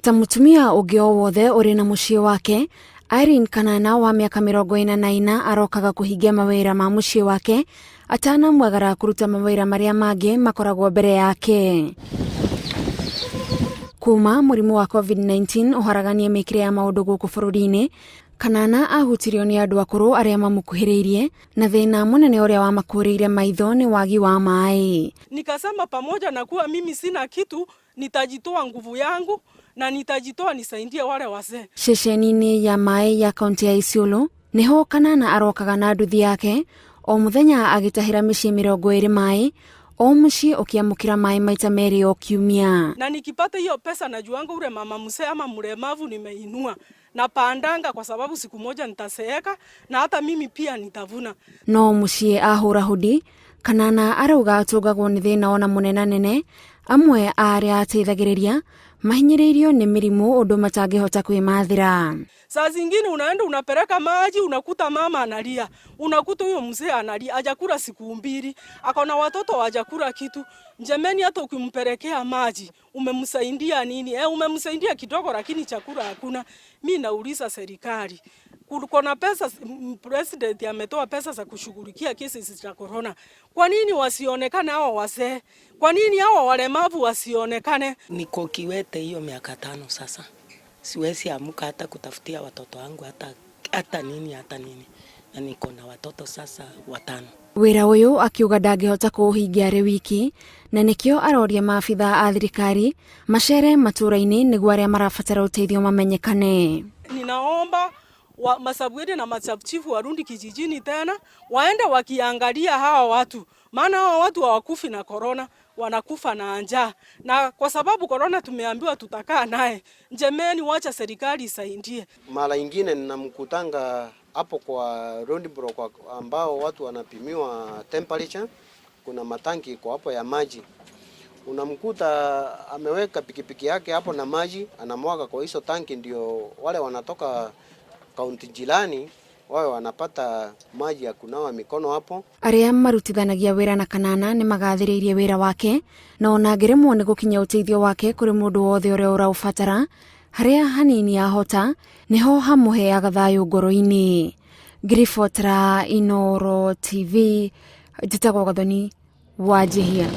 Ta mũtumia ũngĩ o wothe ũrĩ na mũciĩ wake, Irene Kanana wa mĩaka 44 arokaga kũhingia mawĩra ma mũciĩ wake atanamwagara kũruta mawĩra marĩa mangĩ makoragwo mbere yake. Kuma mũrimũ wa COVID-19 ũharaganie mĩkĩre ya maũndũ gũkũ bũrũri-inĩ, Kanana ahutirio nĩ andũ akũrũ arĩa mamũkuhĩrĩirie na thĩna mũnene ũrĩa wamakũrĩire maitho nĩ wagi wa maĩ. Nikasema pamoja na kuwa mimi sina kitu, nitajitoa nguvu yangu na nitajitoa nisaidie wale wazee. Ceceni-inĩ ya maĩ ya kaunti ya Isiolo nĩho Kanana arokaga na nduthi yake o mũthenya agĩtahĩra mĩciĩ 20 maĩ, o mũciĩ ũkĩamũkĩra maĩ maita merĩ o kiumia. Na nikipata hiyo pesa najuanga ule mama mzee ama mlemavu nimeinua na pandanga, kwa sababu siku moja nitaseeka na hata mimi pia nitavuna. No mũciĩ ahũra hudi, Kanana arauga atũngagwo nĩ thĩna ona mũnenanene, amwe a arĩa ateithagĩrĩria mahinyĩrĩirio nĩ mĩrimũ ũndũ matangĩhota kwĩmathĩra. Saa zingine unaenda unapeleka maji, unakuta mama analia, unakuta huyo mzee analia, hajakula siku 2, akona watoto hawajakula kitu. Jameni, hata ukimpelekea maji umemsaidia nini? Umemsaidia kidogo, lakini chakula hakuna. Mi nauliza serikali, kuna pesa, president ametoa pesa za kushughulikia kesi za corona. Kwa nini wasionekane hawa wazee? Kwa nini hawa walemavu wasionekane? Niko kiwete hiyo miaka 5 sasa. Siwezi amuka hata kutafutia watoto wangu hata nini, hata nini. Na niko na watoto sasa 5. Wĩra ũyũ akiuga ndangĩhota kũũhingia arĩ wiki, na nĩkĩo aroria maabitha a thirikari macere matũũra-inĩ nĩguo arĩa marabatara ũteithio mamenyekane. Ninaomba wa masabwede na masabchifu warudi kijijini tena, waende wakiangalia hawa watu, maana hawa watu hawakufi na corona, wanakufa na njaa. Na kwa sababu corona tumeambiwa tutakaa naye, njemeni, wacha serikali isaidie. Mara nyingine ninamkutanga hapo kwa road block ambao watu wanapimiwa temperature, kuna matanki kwa hapo ya maji. Unamkuta ameweka pikipiki yake hapo na maji anamwaga kwa hizo tanki, ndio wale wanatoka kaunti jirani wawe wanapata maji ya kunawa mikono hapo. Arĩa marutithanagia wĩra na Kanana nĩ magathĩrĩirie wĩra wake na ona angĩremwo nĩ gũkinyia ũteithio wake kũrĩ mũndũ wothe ũrĩa ũraũbatara, harĩa hanini ahota nĩho hamũheaga thayũ ngoro-inĩ. Ngiribotera Inooro TV, njĩtagwo Gathoni Wanjihia.